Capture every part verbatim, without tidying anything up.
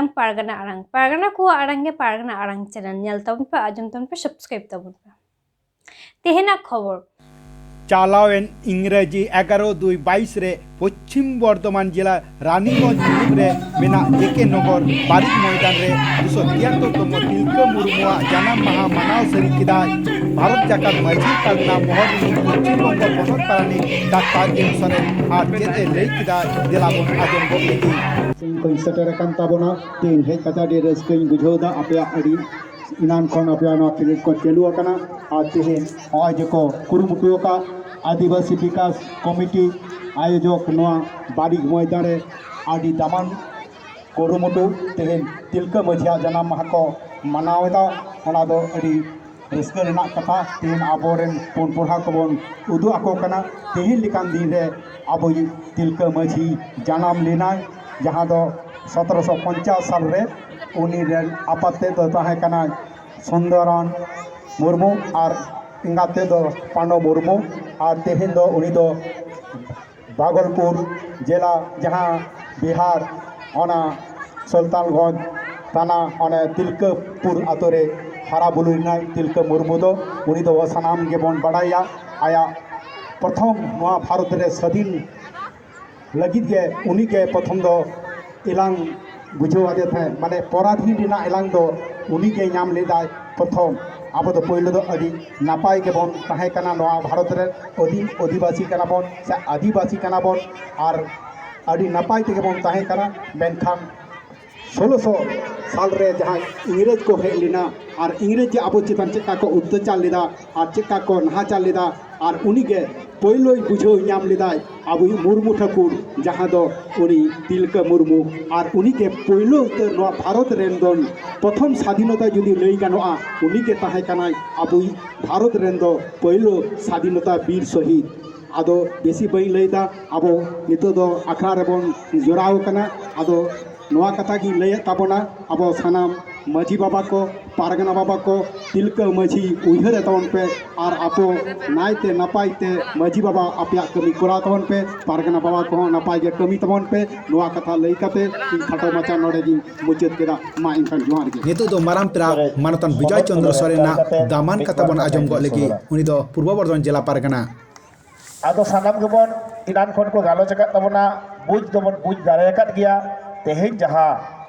ᱯᱟᱨᱜᱟᱱᱟ ᱟᱲᱟᱝ, ᱯᱟᱨᱜᱟᱱᱟ ᱠᱚᱣᱟᱜ ᱟᱲᱟᱝ ᱜᱮ ᱯᱟᱨᱜᱟᱱᱟ ᱟᱲᱟᱝ ᱪᱮᱱᱮᱞ ᱧᱮᱞ ᱛᱟᱵᱚᱱ ᱯᱮ, ᱟᱸᱡᱚᱢ ᱛᱟᱵᱚᱱ ᱯᱮ, ᱥᱟᱵᱥᱠᱨᱟᱭᱤᱵ ᱛᱟᱵᱚᱱ ᱯᱮ᱾ ᱛᱮᱦᱮᱧᱟᱜ ᱠᱷᱚᱵᱚᱨ᱾ ᱪᱟᱞᱟᱣᱮᱱ ᱤᱝᱨᱮᱡᱤ ᱮᱜᱟᱨᱚ ᱫᱩᱭ ᱵᱟᱭᱤᱥ ᱨᱮ ᱯᱚᱪᱷᱤᱢ ᱵᱚᱨᱫᱷᱚᱢᱟᱱ ᱡᱮᱞᱟ ᱨᱟᱱᱤᱜᱚᱸᱡᱽ ᱢᱩᱞᱩᱠ ᱨᱮ ᱢᱮᱱᱟᱜ ᱡᱮ ᱠᱮ ᱱᱚᱜᱚᱨ ᱵᱟᱨᱤᱠ ᱢᱚᱭᱫᱟᱱ ᱨᱮ ᱫᱩᱥᱚ ᱛᱤᱭᱟᱛᱛᱳᱨ ᱛᱚᱢᱚ ᱛᱤᱞᱠᱟᱹ ᱢᱩᱨᱢᱩᱣᱟᱜ ᱡᱟᱱᱟᱢ ᱢᱟᱦᱟ ᱢᱟᱱᱟᱣ ᱥᱟᱹᱨᱤ ᱠᱮᱫᱟᱭ ᱵᱷᱟᱨᱚᱛ ᱡᱟᱠᱟᱛ ᱢᱟᱹᱡᱷᱤ ᱯᱟᱨᱜᱟᱱᱟ ᱢᱚᱦᱚᱞ ᱨᱤᱱᱤᱡ ᱯᱚᱪᱷᱤᱢ ᱵᱚᱝᱜᱚ ᱯᱚᱱᱚᱛ ᱯᱟᱨᱟᱱᱤᱠ ᱰᱟᱠᱛᱟᱨ ᱮᱢ ᱥᱚᱨᱮᱱ᱾ ᱟᱨ ᱪᱮᱫ ᱮ ᱞᱟᱹᱭ ᱠᱮᱫᱟ, ᱫᱮᱞᱟ ᱵᱚᱱ ᱟᱸᱡᱚᱢ ᱜᱚᱫ ᱞᱮᱜᱮ᱾ ᱤᱧ ᱠᱚᱧ ᱥᱮᱴᱮᱨ ᱟᱠᱟᱱ ᱛᱟᱵᱚᱱᱟ᱾ ᱛᱮᱦᱮᱧ ᱦᱮᱡ ᱠᱟᱛᱮ ᱟᱹᱰᱤ ᱨᱟᱹᱥᱠᱟᱹᱧ ᱵᱩᱡᱷᱟᱹᱣ ᱮᱫᱟ᱾ ᱟᱯᱮᱭᱟᱜ ᱟᱹᱰᱤ ᱮᱱᱟᱱ ᱠᱷᱚᱱ ᱟᱯᱮᱭᱟᱜ ᱱᱚᱣᱟ ᱠᱷᱮᱞᱳᱰ ᱠᱚ ᱪᱟᱹᱞᱩ ᱟᱠᱟᱱᱟ᱾ ᱟᱨ ᱛᱮᱦᱮᱧ ᱱᱚᱜᱼᱚᱭ ᱡᱮ ᱠᱚ ᱠᱩᱨᱩᱢᱩᱴᱩ ᱟᱠᱟᱫ ᱟᱹᱫᱤᱵᱟᱹᱥᱤ ᱵᱤᱠᱟᱥ ᱠᱚᱢᱤᱴᱤ ᱟᱭᱳᱡᱚᱠ ᱱᱚᱣᱟ ᱵᱟᱨᱤᱠ ᱢᱚᱭᱫᱟᱱ ᱨᱮ ᱟᱹᱰᱤ ᱫᱟᱢᱟᱱ ᱠᱩᱨᱩᱢᱩᱴᱩ᱾ ᱛᱮᱦᱮᱧ ᱛᱤᱞᱠᱟᱹ ᱢᱟᱹᱡᱷᱤᱭᱟᱜ ᱡᱟᱱᱟᱢ ᱢᱟᱦᱟ ᱠᱚ ᱢᱟᱱᱟᱣ ᱮᱫᱟ, ᱚᱱᱟ ᱫᱚ ᱟᱹᱰᱤ ᱨᱟᱹᱥᱠᱟᱹ ᱨᱮᱱᱟᱜ ᱠᱟᱛᱷᱟ᱾ ᱛᱮᱦᱮᱧ ᱟᱵᱚᱨᱮᱱ ᱯᱚᱱ ᱯᱚᱲᱦᱟ ᱠᱚᱵᱚᱱ ᱩᱫᱩᱜ ᱟᱠᱚ ᱠᱟᱱᱟ᱾ ᱛᱮᱦᱮᱧ ᱞᱮᱠᱟᱱ ᱫᱤᱱ ᱨᱮ ᱟᱵᱚᱭᱤᱡ ᱛᱤᱞᱠᱟᱹ ᱢᱟᱹᱡᱷᱤ ᱡᱟᱱᱟᱢ ᱞᱮᱱᱟᱭ, ᱡᱟᱦᱟᱸ ᱫᱚ ᱥᱚᱛᱨᱚᱥᱚ ᱯᱚᱧᱪᱟᱥ ᱥᱟᱞ ᱨᱮ᱾ ᱩᱱᱤ ᱨᱮᱱ ᱟᱯᱟᱛ ᱛᱮᱫ ᱫᱚ ᱛᱟᱦᱮᱸ ᱠᱟᱱᱟᱭ ᱥᱩᱱᱫᱚᱨᱟᱱ ᱢᱩᱨᱢᱩ ᱟᱨ ᱮᱸᱜᱟᱛ ᱛᱮᱫ ᱫᱚ ᱯᱟᱱᱚ ᱢᱩᱨᱢᱩ᱾ ᱟᱨ ᱛᱮᱦᱮᱧ ᱫᱚ ᱩᱱᱤ ᱫᱚ ᱵᱷᱟᱜᱚᱞᱯᱩᱨ ᱡᱮᱞᱟ, ᱡᱟᱦᱟᱸ ᱵᱤᱦᱟᱨ, ᱚᱱᱟ ᱥᱩᱞᱛᱟᱱᱜᱚᱸᱡᱽ ᱛᱷᱟᱱᱟ, ᱚᱱᱮ ᱛᱤᱞᱠᱟᱹᱯᱩᱨ ᱟᱛᱳ ᱨᱮ ᱦᱟᱨᱟ ᱵᱩᱨᱩᱭᱮᱱᱟᱭ ᱛᱤᱞᱠᱟᱹ ᱢᱩᱨᱢᱩ ᱫᱚ᱾ ᱩᱱᱤ ᱫᱚ ᱥᱟᱱᱟᱢ ᱜᱮᱵᱚᱱ ᱵᱟᱲᱟᱭᱟ, ᱟᱭᱟᱜ ᱯᱨᱚᱛᱷᱚᱢ ᱱᱚᱣᱟ ᱵᱷᱟᱨᱚᱛ ᱨᱮ ᱥᱟᱹᱫᱷᱤᱱ ᱞᱟᱹᱜᱤᱫ ᱜᱮ ᱩᱱᱤ ᱜᱮ ᱯᱨᱚᱛᱷᱚᱢ ᱫᱚ ᱮᱞᱟᱝ ᱵᱩᱡᱷᱟᱹᱣ ᱟᱫᱮ ᱛᱟᱦᱮᱸᱫ, ᱢᱟᱱᱮ ᱯᱚᱨᱟᱫᱷᱤᱱ ᱨᱮᱱᱟᱜ ᱮᱞᱟᱝ ᱫᱚ ᱩᱱᱤ ᱜᱮ ᱧᱟᱢ ᱞᱮᱫᱟᱭ ᱯᱨᱚᱛᱷᱚᱢ᱾ ᱟᱵᱚ ᱫᱚ ᱯᱳᱭᱞᱳ ᱫᱚ ᱟᱹᱰᱤ ᱱᱟᱯᱟᱭ ᱜᱮᱵᱚᱱ ᱛᱟᱦᱮᱸ ᱠᱟᱱᱟ ᱱᱚᱣᱟ ᱵᱷᱟᱨᱚᱛ ᱨᱮ, ᱟᱹᱫᱤᱢ ᱟᱹᱫᱤᱵᱟᱹᱥᱤ ᱠᱟᱱᱟ ᱵᱚᱱ ᱥᱮ ᱟᱹᱫᱤᱵᱟᱹᱥᱤ ᱠᱟᱱᱟ ᱵᱚᱱ, ᱟᱨ ᱟᱹᱰᱤ ᱱᱟᱯᱟᱭ ᱛᱮᱜᱮ ᱵᱚᱱ ᱛᱟᱦᱮᱸ ᱠᱟᱱᱟ᱾ ᱢᱮᱱᱠᱷᱟᱱ ᱥᱳᱞᱳᱥᱚ ᱥᱟᱞ ᱨᱮ ᱡᱟᱦᱟᱸ ᱤᱝᱨᱮᱡᱽ ᱠᱚ ᱦᱮᱡ ᱞᱮᱱᱟ ᱟᱨ ᱤᱝᱨᱮᱡᱽ ᱡᱮ ᱟᱵᱚ ᱪᱮᱛᱟᱱ ᱪᱮᱫᱠᱟ ᱠᱚ ᱚᱛᱛᱟᱪᱟᱨ ᱞᱮᱫᱟ ᱟᱨ ᱪᱮᱫᱠᱟ ᱠᱚ ᱱᱟᱦᱟᱪᱟᱨ ᱞᱮᱫᱟ, ᱟᱨ ᱩᱱᱤᱜᱮ ᱯᱳᱭᱞᱳᱭ ᱵᱩᱡᱷᱟᱹᱣ ᱧᱟᱢ ᱞᱮᱫᱟᱭ ᱟᱵᱚᱭᱤᱡ ᱢᱩᱨᱢᱩ ᱴᱷᱟᱹᱠᱩᱨ, ᱡᱟᱦᱟᱸ ᱫᱚ ᱩᱱᱤ ᱛᱤᱞᱠᱟᱹ ᱢᱩᱨᱢᱩ, ᱟᱨ ᱩᱱᱤᱜᱮ ᱯᱳᱭᱞᱳ ᱩᱛᱟᱹᱨ ᱱᱚᱣᱟ ᱵᱷᱟᱨᱚᱛ ᱨᱮᱱ ᱫᱚ ᱯᱨᱚᱛᱷᱚᱢ ᱥᱟᱫᱷᱤᱱᱚᱛᱟ ᱡᱩᱫᱤ ᱞᱟᱹᱭ ᱜᱟᱱᱚᱜᱼᱟ, ᱩᱱᱤᱜᱮ ᱛᱟᱦᱮᱸ ᱠᱟᱱᱟᱭ ᱟᱵᱚᱭᱤᱡ ᱵᱷᱟᱨᱚᱛ ᱨᱮᱱ ᱫᱚ ᱯᱳᱭᱞᱳ ᱥᱟᱫᱷᱤᱱᱚᱛᱟ ᱵᱤᱨ ᱥᱚᱦᱤᱫ᱾ ᱟᱫᱚ ᱵᱮᱥᱤ ᱵᱟᱹᱧ ᱞᱟᱹᱭᱫᱟ, ᱟᱵᱚ ᱱᱤᱛᱚᱜ ᱫᱚ ᱟᱠᱷᱲᱟ ᱨᱮᱵᱚᱱ ᱡᱚᱲᱟᱣ ᱠᱟᱱᱟ᱾ ᱟᱫᱚ ᱱᱚᱣᱟ ᱠᱟᱛᱷᱟ ᱜᱤᱧ ᱞᱟᱹᱭᱮᱫ ᱛᱟᱵᱚᱱᱟ, ᱟᱵᱚ ᱥᱟᱱᱟᱢ ᱢᱟᱹᱡᱷᱤ ᱵᱟᱵᱟ ᱠᱚ, ᱯᱟᱨᱜᱟᱱᱟ ᱵᱟᱵᱟ ᱠᱚ, ᱛᱤᱞᱠᱟᱹ ᱢᱟᱹᱡᱷᱤ ᱩᱭᱦᱟᱹᱨᱮ ᱛᱟᱵᱚᱱ ᱯᱮ᱾ ᱟᱨ ᱟᱵᱚ ᱱᱟᱭᱛᱮ ᱱᱟᱯᱟᱭ ᱛᱮ ᱢᱟᱹᱡᱷᱤ ᱵᱟᱵᱟ ᱟᱯᱮᱭᱟᱜ ᱠᱟᱹᱢᱤ ᱠᱚᱨᱟᱣ ᱛᱟᱵᱚᱱ ᱯᱮ, ᱯᱟᱨᱜᱟᱱᱟ ᱵᱟᱵᱟ ᱠᱚᱦᱚᱸ ᱱᱟᱯᱟᱭ ᱜᱮ ᱠᱟᱹᱢᱤ ᱛᱟᱵᱚᱱ ᱯᱮ᱾ ᱱᱚᱣᱟ ᱠᱟᱛᱷᱟ ᱞᱟᱹᱭ ᱠᱟᱛᱮ ᱤᱧ ᱠᱷᱟᱴᱚ ᱢᱟᱪᱷᱟ ᱱᱚᱰᱮ ᱜᱤᱧ ᱢᱩᱪᱟᱹᱫ ᱠᱮᱫᱟ᱾ ᱢᱟ ᱮᱱᱠᱷᱟᱱ ᱡᱚᱦᱟᱨ ᱜᱮ᱾ ᱱᱤᱛᱚᱜ ᱫᱚ ᱢᱟᱨᱟᱝ ᱯᱮᱲᱟ ᱢᱟᱱᱚᱛᱟᱱ ᱵᱤᱡᱚᱭ ᱪᱚᱱᱫᱨᱚ ᱥᱚᱨᱮᱱᱟᱜ ᱫᱟᱢᱟᱱ ᱠᱟᱛᱷᱟ ᱵᱚᱱ ᱟᱸᱡᱚᱢ ᱜᱚᱫ ᱞᱮᱜᱮ᱾ ᱩᱱᱤ ᱫᱚ ᱯᱩᱨᱵᱚ ᱵᱚᱨᱫᱷᱚᱢᱟᱱ ᱡᱮᱞᱟ ᱯᱟᱨᱜᱟᱱᱟ᱾ ᱟᱫᱚ ᱥᱟᱱᱟᱢ ᱜᱮᱵᱚᱱ ᱮᱱᱟᱱ ᱠᱷᱚᱱ ᱠᱚ ᱜᱟᱞᱚᱪ ᱟᱠᱟᱫ ᱛᱟᱵᱚᱱᱟ, ᱵᱩᱡᱽ ᱫᱚᱵᱚᱱ ᱵᱩᱡᱽ ᱫᱟᱲᱮ ᱟᱠᱟᱫ ᱜᱮᱭᱟ᱾ ᱛᱮᱦᱮᱧ ᱡᱟᱦᱟᱸ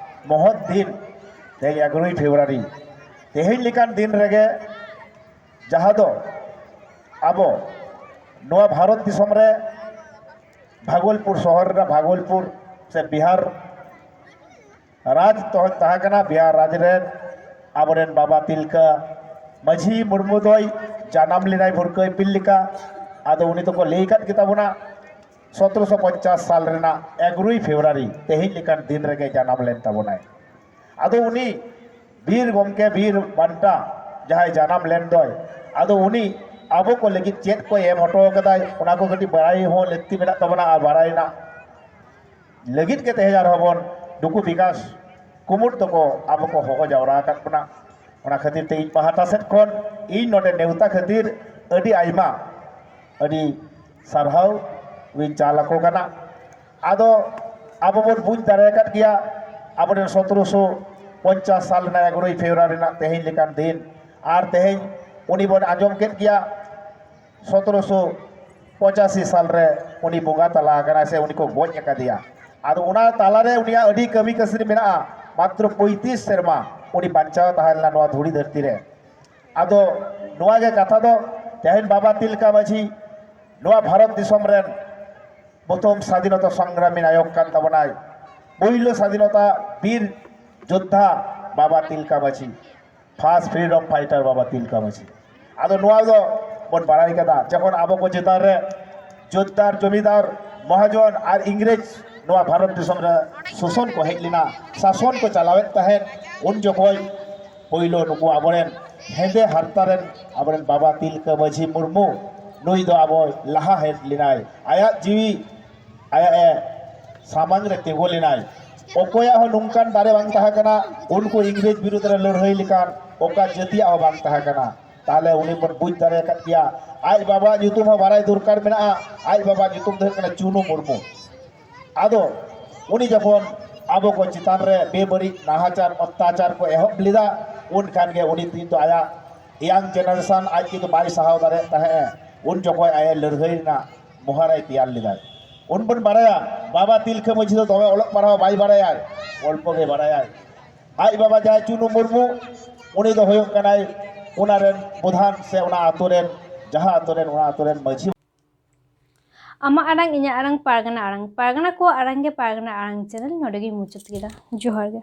ᱢᱚᱦᱚᱛ ᱫᱤᱱ, ᱛᱮᱦᱮᱧ ᱮᱜᱟᱨᱳᱭ ᱯᱷᱮᱵᱽᱨᱩᱣᱟᱨᱤ, ᱛᱮᱦᱮᱧ ᱞᱮᱠᱟᱱ ᱫᱤᱱ ᱨᱮᱜᱮ ᱡᱟᱦᱟᱸ ᱫᱚ ᱟᱵᱚ ᱱᱚᱣᱟ ᱵᱷᱟᱨᱚᱛ ᱫᱤᱥᱚᱢ ᱨᱮ ᱵᱷᱟᱜᱚᱞᱯᱩᱨ ᱥᱚᱦᱚᱨ ᱨᱮᱱᱟᱜ ᱵᱷᱟᱜᱚᱞᱯᱩᱨ ᱥᱮ ᱵᱤᱦᱟᱨ ᱨᱟᱡᱽ ᱛᱚᱦᱚᱱ ᱛᱟᱦᱮᱸ ᱠᱟᱱᱟ, ᱵᱤᱦᱟᱨ ᱨᱟᱡᱽ ᱨᱮᱱ ᱟᱵᱚᱨᱮᱱ ᱵᱟᱵᱟ ᱛᱤᱞᱠᱟᱹ ᱢᱟᱹᱡᱷᱤ ᱢᱩᱨᱢᱩ ᱫᱚᱭ ᱡᱟᱱᱟᱢ ᱞᱮᱱᱟᱭ ᱵᱷᱩᱨᱠᱟᱹ ᱤᱯᱤᱞ ᱞᱮᱠᱟ᱾ ᱟᱫᱚ ᱩᱱᱤ ᱫᱚᱠᱚ ᱞᱟᱹᱭ ᱟᱠᱟᱫ ᱜᱮᱛᱟ ᱵᱚᱱᱟ, ᱥᱚᱛᱨᱚᱥᱚ ᱯᱚᱧᱪᱟᱥ ᱥᱟᱞ ᱨᱮᱱᱟᱜ ᱮᱜᱟᱨᱳᱭ ᱯᱷᱮᱵᱽᱨᱩᱣᱟᱨᱤ, ᱛᱮᱦᱮᱧ ᱞᱮᱠᱟᱱ ᱫᱤᱱ ᱨᱮᱜᱮ ᱡᱟᱱᱟᱢ ᱞᱮᱱ ᱛᱟᱵᱚᱱᱟᱭ᱾ ᱟᱫᱚ ᱩᱱᱤ ᱵᱤᱨ ᱜᱚᱢᱠᱮ, ᱵᱤᱨ ᱵᱟᱱᱴᱟ ᱡᱟᱦᱟᱸᱭ ᱡᱟᱱᱟᱢ ᱞᱮᱱ ᱫᱚᱭ, ᱟᱫᱚ ᱩᱱᱤ ᱟᱵᱚ ᱠᱚ ᱞᱟᱹᱜᱤᱫ ᱪᱮᱫ ᱠᱚᱭ ᱮᱢ ᱦᱚᱴᱚ ᱠᱟᱫᱟᱭ, ᱚᱱᱟ ᱠᱚ ᱠᱟᱹᱴᱤᱡ ᱵᱟᱲᱟᱭ ᱦᱚᱸ ᱞᱟᱹᱠᱛᱤ ᱢᱮᱱᱟᱜ ᱛᱟᱵᱚᱱᱟ᱾ ᱟᱨ ᱵᱟᱲᱟᱭ ᱨᱮᱱᱟᱜ ᱞᱟᱹᱜᱤᱫ ᱜᱮ ᱛᱮᱦᱮᱧ ᱟᱨᱦᱚᱸ ᱵᱚᱱ ᱱᱩᱠᱩ ᱵᱤᱠᱟᱥ ᱠᱩᱢᱩᱴ ᱫᱚᱠᱚ ᱟᱵᱚ ᱠᱚ ᱦᱚᱦᱚ ᱡᱟᱣᱨᱟ ᱟᱠᱟᱫ ᱵᱚᱱᱟ᱾ ᱚᱱᱟ ᱠᱷᱟᱹᱛᱤᱨ ᱛᱮ ᱤᱧ ᱯᱟᱦᱴᱟ ᱥᱮᱫ ᱠᱷᱚᱱ ᱤᱧ ᱱᱚᱰᱮ ᱱᱮᱣᱛᱟ ᱠᱷᱟᱹᱛᱤᱨ ᱟᱹᱰᱤ ᱟᱭᱢᱟ, ᱟᱹᱰᱤ ᱥᱟᱨᱦᱟᱣ ᱤᱧ ᱪᱟᱞ ᱟᱠᱚ ᱠᱟᱱᱟ᱾ ᱟᱫᱚ ᱟᱵᱚ ᱵᱚᱱ ᱵᱩᱡᱽ ᱫᱟᱲᱮ ᱟᱠᱟᱫ ᱜᱮᱭᱟ, ᱟᱵᱚᱨᱮᱱ ᱥᱚᱛᱨᱚᱥᱚ ᱯᱚᱧᱪᱟᱥ ᱥᱟᱞ ᱨᱮᱱᱟᱜ ᱮᱜᱟᱨᱳᱭ ᱯᱷᱮᱵᱽᱨᱩᱣᱟᱨᱤ ᱨᱮᱱᱟᱜ ᱛᱮᱦᱮᱧ ᱞᱮᱠᱟᱱ ᱫᱤᱱ, ᱟᱨ ᱛᱮᱦᱮᱧ ᱩᱱᱤ ᱵᱚᱱ ᱟᱸᱡᱚᱢ ᱠᱮᱫ ᱜᱮᱭᱟ, ᱥᱚᱛᱨᱚᱥᱚ ᱯᱚᱸᱪᱟᱥᱤ ᱥᱟᱞ ᱨᱮ ᱩᱱᱤ ᱵᱚᱸᱜᱟ ᱛᱟᱞᱟ ᱟᱠᱟᱱᱟᱭ ᱥᱮ ᱩᱱᱤ ᱠᱚ ᱜᱚᱡ ᱟᱠᱟᱫᱮᱭᱟ᱾ ᱟᱫᱚ ᱚᱱᱟ ᱛᱟᱞᱟᱨᱮ ᱩᱱᱤᱭᱟᱜ ᱟᱹᱰᱤ ᱠᱟᱹᱢᱤ ᱠᱟᱹᱥᱱᱤ ᱢᱮᱱᱟᱜᱼᱟ᱾ ᱢᱟᱛᱨᱚ ᱯᱚᱸᱭᱛᱨᱤᱥ ᱥᱮᱨᱢᱟ ᱩᱱᱤ ᱵᱟᱧᱪᱟᱣ ᱛᱟᱦᱮᱸ ᱞᱮᱱᱟ ᱱᱚᱣᱟ ᱫᱷᱩᱲᱤ ᱫᱷᱟᱹᱨᱛᱤ ᱨᱮ᱾ ᱟᱫᱚ ᱱᱚᱣᱟ ᱜᱮ ᱠᱟᱛᱷᱟ ᱫᱚ, ᱛᱮᱦᱮᱧ ᱵᱟᱵᱟ ᱛᱤᱞᱠᱟ ᱢᱟᱹᱡᱷᱤ ᱱᱚᱣᱟ ᱵᱷᱟᱨᱚᱛ ᱫᱤᱥᱚᱢ ᱨᱮᱱ ᱯᱨᱚᱛᱷᱚᱢ ᱥᱟᱫᱷᱤᱱᱚᱛᱟ ᱥᱚᱝᱜᱨᱟᱢᱤ ᱱᱟᱭᱚᱠ ᱠᱟᱱ ᱛᱟᱵᱚᱱᱟᱭ, ᱯᱳᱭᱞᱳ ᱥᱟᱫᱷᱤᱱᱚᱛᱟ ᱵᱤᱨ ᱡᱳᱫᱽᱫᱷᱟ ᱵᱟᱵᱟ ᱛᱤᱞᱠᱟ ᱢᱟᱹᱡᱷᱤ, ᱯᱷᱟᱥᱴ ᱯᱷᱨᱤᱰᱚᱢ ᱯᱷᱟᱭᱴᱟᱨ ᱵᱟᱵᱟ ᱛᱤᱞᱠᱟ ᱢᱟᱹᱡᱷᱤ᱾ ᱟᱫᱚ ᱱᱚᱣᱟ ᱫᱚ ᱵᱚᱱ ᱵᱟᱲᱟᱭ ᱠᱟᱫᱟ, ᱡᱚᱠᱷᱚᱱ ᱟᱵᱚ ᱠᱚ ᱪᱮᱛᱟᱱ ᱨᱮ ᱡᱳᱫᱽᱫᱟᱨ, ᱡᱚᱢᱤᱫᱟᱨ, ᱢᱚᱦᱟᱡᱚᱱ ᱟᱨ ᱤᱝᱨᱮᱡᱽ ᱱᱚᱣᱟ ᱵᱷᱟᱨᱚᱛ ᱫᱤᱥᱚᱢ ᱨᱮ ᱥᱟᱥᱚᱱ ᱠᱚ ᱦᱮᱡ ᱞᱮᱱᱟ, ᱥᱟᱥᱚᱱ ᱠᱚ ᱪᱟᱞᱟᱣᱮᱫ ᱛᱟᱦᱮᱸᱫ, ᱩᱱ ᱡᱚᱠᱷᱚᱡ ᱯᱳᱭᱞᱳ ᱱᱩᱠᱩ ᱟᱵᱚᱨᱮᱱ ᱦᱮᱸᱫᱮ ᱦᱟᱨᱛᱟ ᱨᱮᱱ ᱟᱵᱚᱨᱮᱱ ᱵᱟᱵᱟ ᱛᱤᱞᱠᱟᱹ ᱢᱟᱹᱡᱷᱤ ᱢᱩᱨᱢᱩ, ᱱᱩᱭ ᱫᱚ ᱟᱵᱚ ᱞᱟᱦᱟ ᱦᱮᱡ ᱞᱮᱱᱟᱭ, ᱟᱭᱟᱜ ᱡᱤᱣᱤ ᱟᱭᱟᱜ ᱮ ᱥᱟᱢᱟᱝ ᱨᱮ ᱛᱤᱸᱜᱩ ᱞᱮᱱᱟᱭ᱾ ᱚᱠᱚᱭᱟᱜ ᱦᱚᱸ ᱱᱚᱝᱠᱟᱱ ᱫᱟᱲᱮ ᱵᱟᱝ ᱛᱟᱦᱮᱸ ᱠᱟᱱᱟ, ᱩᱱᱠᱩ ᱤᱝᱨᱮᱡᱽ ᱵᱤᱨᱩᱫᱽ ᱨᱮ ᱞᱟᱹᱲᱦᱟᱹᱭ ᱞᱮᱠᱟᱱ ᱚᱠᱟ ᱡᱟᱹᱛᱤᱭᱟᱜ ᱦᱚᱸ ᱵᱟᱝ ᱛᱟᱦᱮᱸ ᱠᱟᱱᱟ᱾ ᱛᱟᱦᱞᱮ ᱩᱱᱤ ᱵᱚᱱ ᱵᱩᱡᱽ ᱫᱟᱲᱮ ᱟᱠᱟᱫ ᱜᱮᱭᱟ, ᱟᱡ ᱵᱟᱵᱟᱣᱟᱜ ᱧᱩᱛᱩᱢ ᱦᱚᱸ ᱵᱟᱲᱟᱭ ᱫᱚᱨᱠᱟᱨ ᱢᱮᱱᱟᱜᱼᱟ᱾ ᱟᱡ ᱵᱟᱵᱟᱣᱟᱜ ᱧᱩᱛᱩᱢ ᱫᱚ ᱦᱩᱭᱩᱜ ᱠᱟᱱᱟ ᱪᱩᱱᱩ ᱢᱩᱨᱢᱩ᱾ ᱟᱫᱚ ᱩᱱᱤ ᱡᱚᱠᱷᱚᱱ ᱟᱵᱚ ᱠᱚ ᱪᱮᱛᱟᱱ ᱨᱮ ᱵᱮᱵᱟᱹᱲᱤᱡ ᱱᱟᱦᱟᱪᱟᱨ ᱚᱛᱛᱟᱪᱟᱨ ᱠᱚ ᱮᱦᱚᱵ ᱞᱮᱫᱟ, ᱩᱱ ᱠᱷᱟᱱ ᱜᱮ ᱩᱱᱤ ᱛᱤᱧ ᱫᱚ ᱟᱭᱟᱜ young generation ᱟᱡ ᱛᱮᱫᱚ ᱵᱟᱭ ᱥᱟᱦᱟᱣ ᱫᱟᱲᱮᱭᱟᱜ ᱛᱟᱦᱮᱸᱫ᱾ ᱩᱱ ᱡᱚᱠᱷᱚᱱ ᱟᱡ ᱞᱟᱹᱲᱦᱟᱹᱭ ᱨᱮᱱᱟᱜ ᱢᱚᱦᱟᱨᱟᱭ ᱛᱮᱭᱟᱨ ᱞᱮᱫᱟᱭ᱾ ᱩᱱ ᱵᱚᱱ ᱵᱟᱲᱟᱭᱟ, ᱵᱟᱵᱟ ᱛᱤᱞᱠᱟᱹ ᱢᱟᱹᱡᱷᱤ ᱫᱚ ᱫᱚᱢᱮ ᱚᱞᱚᱜ ᱯᱟᱲᱦᱟᱣ ᱵᱟᱭ ᱵᱟᱲᱟᱭᱟᱭ, ᱚᱞᱯᱚ ᱜᱮ ᱵᱟᱲᱟᱭᱟᱭ᱾ ᱟᱡ ᱵᱟᱵᱟ ᱡᱟᱦᱟᱸᱭ ᱪᱩᱱᱩ ᱢᱩᱨᱢᱩ, ᱩᱱᱤ ᱫᱚ ᱦᱩᱭᱩᱜ ᱠᱟᱱᱟᱭ ᱚᱱᱟ ᱨᱮᱱ ᱯᱨᱚᱫᱷᱟᱱ ᱥᱮ ᱚᱱᱟ ᱟᱛᱳ ᱨᱮᱱ, ᱡᱟᱦᱟᱸ ᱟᱛᱳ ᱨᱮᱱ, ᱚᱱᱟ ᱟᱛᱳ ᱨᱮᱱ ᱢᱟᱹᱡᱷᱤ᱾ ᱟᱢᱟᱜ ᱟᱲᱟᱝ, ᱤᱧᱟᱹᱜ ᱟᱲᱟᱝ, ᱯᱟᱨᱜᱟᱱᱟ ᱟᱲᱟᱝ, ᱯᱟᱨᱜᱟᱱᱟ ᱠᱚᱣᱟᱜ ᱟᱲᱟᱝ ᱜᱮ ᱯᱟᱨᱜᱟᱱᱟ ᱟᱲᱟᱝ ᱪᱮᱱᱮᱞ ᱱᱚᱰᱮ ᱜᱤᱧ ᱢᱩᱪᱟᱹᱫ ᱠᱮᱫᱟ᱾ ᱡᱚᱦᱟᱨ ᱜᱮ᱾